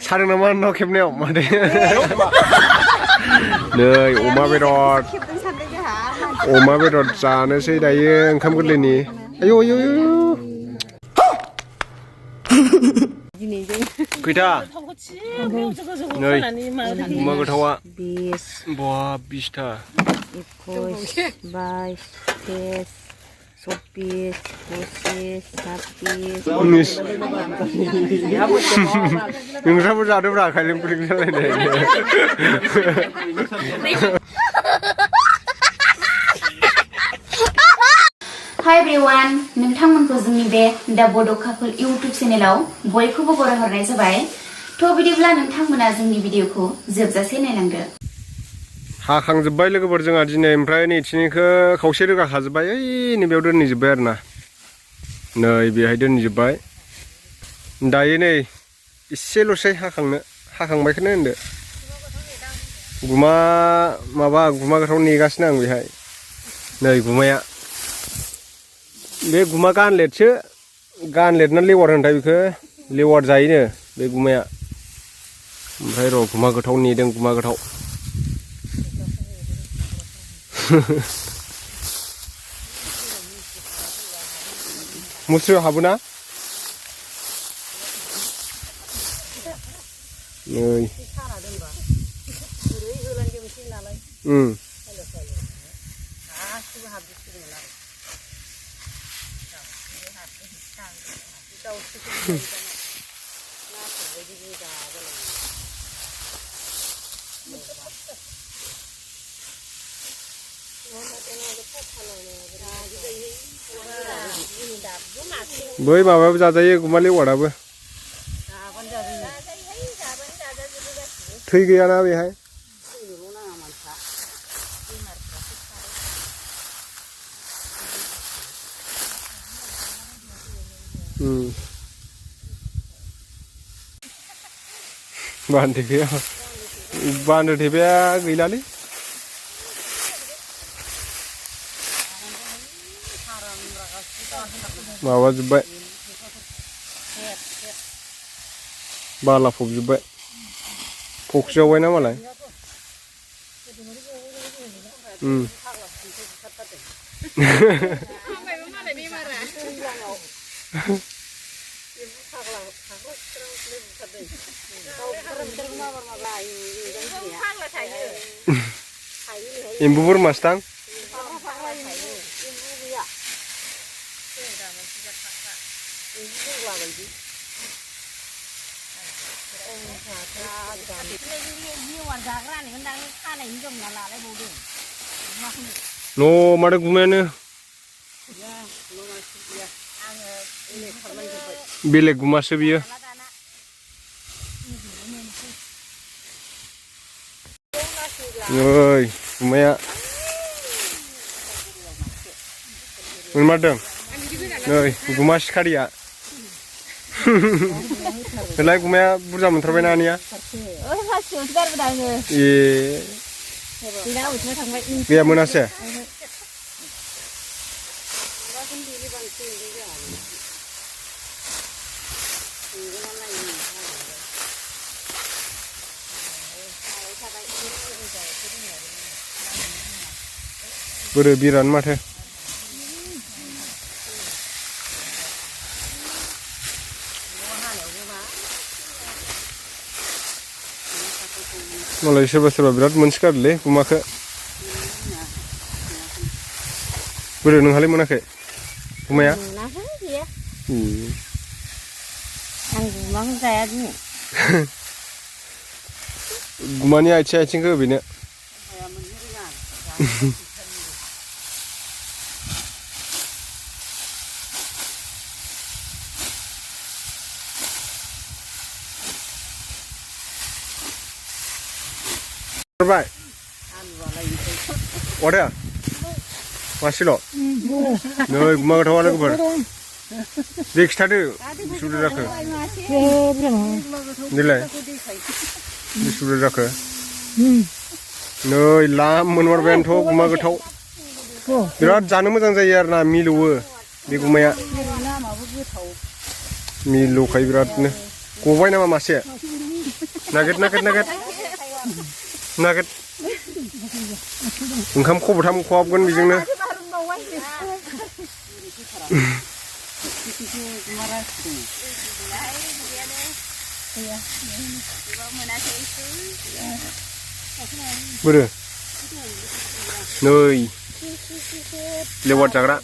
सादों नामा न' खेबनायाव मादै नै अमा बेदर जानोसै दायो ओंखाम गोरलैनि आयौ आयौ खैथा नै अमा गोथावा 20टा 21 22 23 24 25 नोंस्राबो जादोब्रा खायलें खुलिं जालायनाय हाय एभ्रिवान नोंथांमोनखौ जोंनि बे दा बड' कापोल इउट्युब चेनेलाव बयखौबो बरायहरनाय जाबाय थ' बिदिब्ला नोंथांमोना जोंनि भिडिअखौ जोबजासे नायलांदो हाखांजोब्बाय लोगोफोर जोंहा दिनै ओमफ्राय नैथिनिखौ खावसे रोगाखाजोब्बाय ओइ नैबेयाव दोनहैजोब्बाय आरो ना नै बेहाय दोनहैजोब्बाय दायो नै इसेल'सै हाखांबायखौनो होनदो गुमा गोथाव नेगासिनो आं बेहाय नै गुमाया बे गुमा गानलेट ना लेवार होनथाय बेखौ लेवार जायोनो बे गुमाया ओमफ्राय र' गुमा गोथाव नेदों गुमा गोथाव मुस्रियाव हाबोना नै बै माबायाबो जाजायो गुमा लेवाराबो थै गैयाना बेहाय बान्दो थेबाया गैलालै माबाजोब्बाय बाला फबजोब्बाय फख्रियावबाय ना मालाय एम्बु बोरमासो दां न' माथो गुमायानो बेलेग गुमासो बियो नै गुमाया मोनमारदों नै गुमा सिखारिया नोंलाय गुमाया बुरजा मोनथारबायना आनैया ए गैया मोनासै बोरो बिरानो माथो मालाय सोरबा बिराद मोनसोगारोलै गुमाखौ बोरो नोंहालाय मोनाखै गुमाया आं गुमाखौ जाया दिनै गुमानि आथिंखौ बेनो Right. What are? Masilo. No, Magawala. Big study. Should occur. Delay. This should occur. No, lamb, Monvento, Magato. Birat Zanamazan Zayarna, Milu, Bigumaya Milu Kairat. Go why never must say. नागेट ओंखाम खब'थाम खहाबगोन बेजोंनो बोरो नै लेवार जाग्रा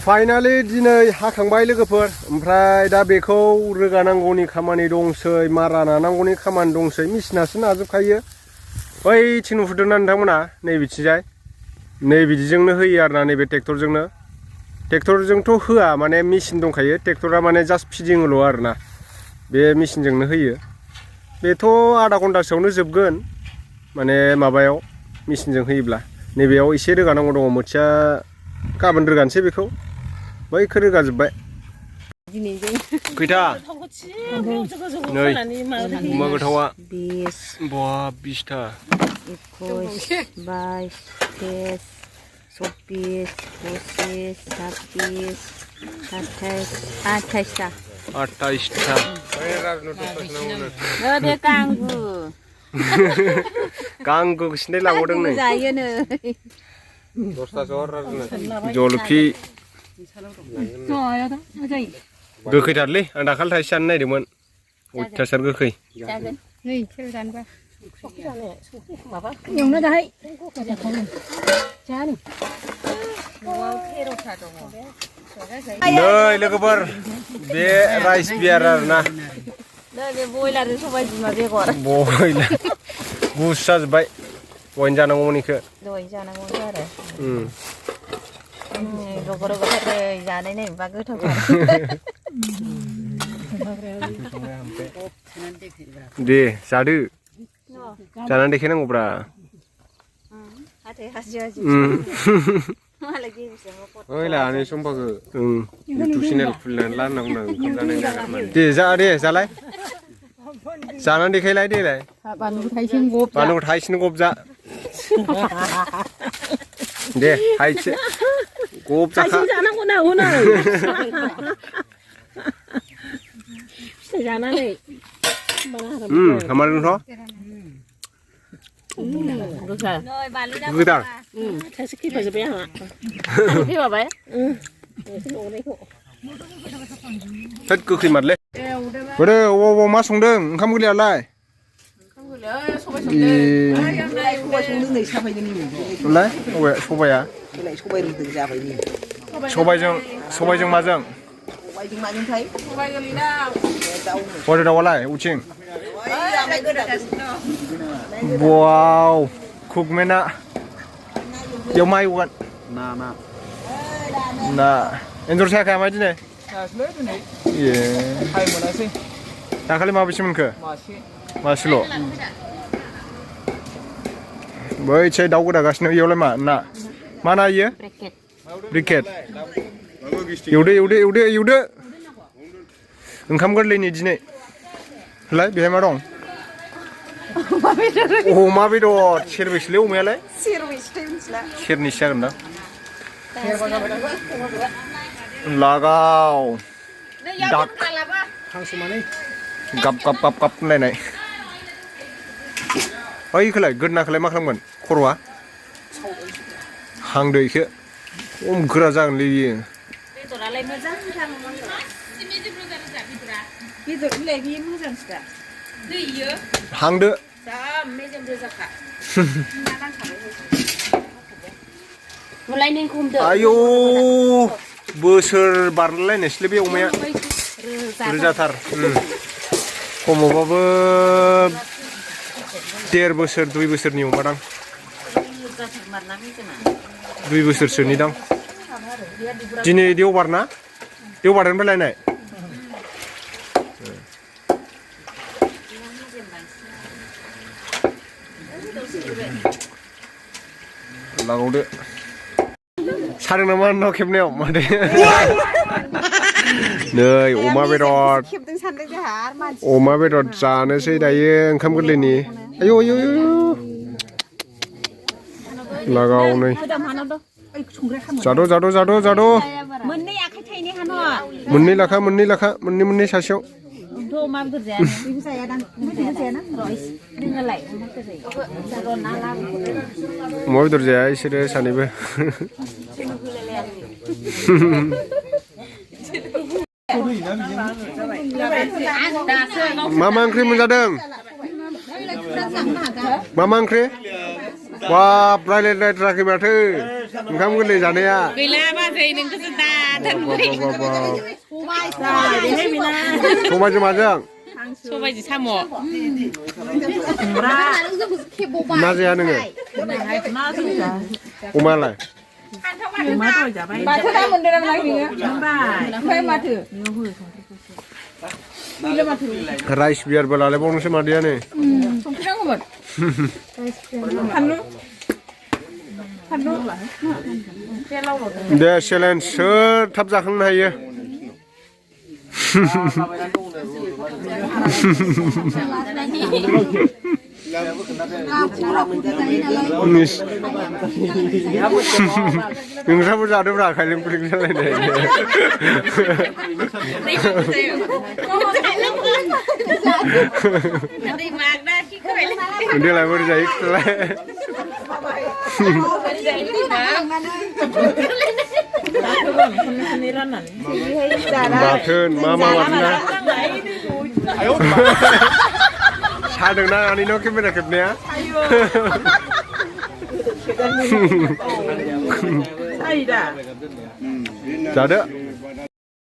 फाइनालि दिनै हाखांबाय लोगोफोर ओमफ्राय दा बेखौ रोगानांगौनि खामानि दंसै मारा नानांगौनि खामानि दंसै मेसिनासो नाजोबखायो बैथिं नुहुरदोंना नोंथांमोना नैबिथिंजाय नै बिदिजोंनो होयो आरोना नैबे ट्रेक्टरजोंथ' होआ माने मेसिन दंखायो ट्रेक्टरा माने जास्ट फिदिङोल' आरोना बे मेसिनजोंनो होयो बेथ' आधा घन्टासोआवनो जोबगोन माने माबायाव मेसिनजों होयोब्ला नैबेयाव एसे रोगानांगौ दङ मोथिया गाबोन रोगानोसै बेखौ बैखौ रोगाजोब्बाय खैथा नै अमा गोथावा 20टा 21 22 23 24 25 26 28टा बे गांगु सिन्नाय लांबावदों नै जायो नै 10टा जलफि गोखैथारलै आं दाखालि थाइसे जानो नागिरदोंमोन अयथासार गोखै नै लोगोफोर बे राइस बियार आरोना बे बयलारजों सबाय बिमा बेगर बयलार गुसु जाजोब्बाय दहायनो जानांगौमोन इखो दहाय जानांगौमोन आरो रग' जानाय नायबा गोथावथार दे जादो जानानै देखायनांगौब्रा ओइ लानै समफाखौ इउटुब चेनेल खुलिनानै लानांगौ ओंखाम जानाय जागोन दे जालाय जानानै देखायलाय देलाय बानलु थाइसेनो गब जा दे थाइसे गब जाखा जानांगौ ना फिथाइ जानानै हामारगोनथ' गोदान थाइसे खैफाजोब्बाय आंहा फैबाय थोद गोखै मारलै बोरो अबाव मा संदों ओंखाम गोरलैयालाय सबाया सबायजों माजों बयलार दाउआलाय उथिं वाव कुकमेना बेयाव मा एवगोन ना एन्जर सायाखै ओमफ्राय दिनै ए दाखालि माबेसे मोनखो मासेल' बैथिं दाउ गोदागासिनो इयावलाय मा ना इयो ब्रिकेट एवदो ओंखाम गोरलैनि दिनै होलाय बेहाय मा दं अमा बेदर सेरबेसेलै अमायालाय सेरनैसो जागोन दां लागाव दाक गाब होनलायनाय ओइखौलाय गोदनाखौलाय मा खालामगोन खर'आ हांदो इखो खम गोरा जागोनलै बियो बेदरालाय मोजां बेदरलाय बियो मोजांसोदा दैयो हांदो जा मेजेम रोजाखा मुलाय नोंखौ हमदो आयौ बोसोर बारलायनायसैलै बे अमाया रोजाथार खमावबाबो 1.5 बोसोर 2 बोसोरनि अमा दां 2 बोसोरसोनि दां दिनै देवबार ना देवबारनिफ्राय लायनाय लागावदो सादों नामा न' खेबनायाव माथो नै अमा बेदर जानोसै दायो ओंखाम गोरलैनि आयौ लागाव नै जाद' मोननै आखाइ थाइनै हानो मोननै लाखा मोननै सासेयाव โทรมาเกิดแสนไม่ใช่ดังไม่ถึงแสนนะร้อยนึงอะไรมันก็ใส่จะโดนน้ำล้าง अमा बेदर जाया इसोरो सानैबो मा ओंख्रि मोनजादों मा ओंख्रि बाब रायलायथाराखै माथो ओंखाम गोरलै जानाया गैला बाजै नोंखौसो दा दोनबाय सबायजों माजों सबायजों साम' मा जाया नोङो अमालाय माथो दा मोनदों नामा नोङो ओमफ्राय माथो राइस बियारबो लालायबावनोसो मादैयानो संख्रि नांगौमोन फानलु दे चेलेन्ज सोर थाब जाखांनो हायो नोंस्राबो जादोंब्रा खायलें खुलिं जालायनाय देलाय बोरै जायो खिथालाय बाथोन मा बाथोन ना सादोंना आनैनाव केमेरा खेबनाया जादो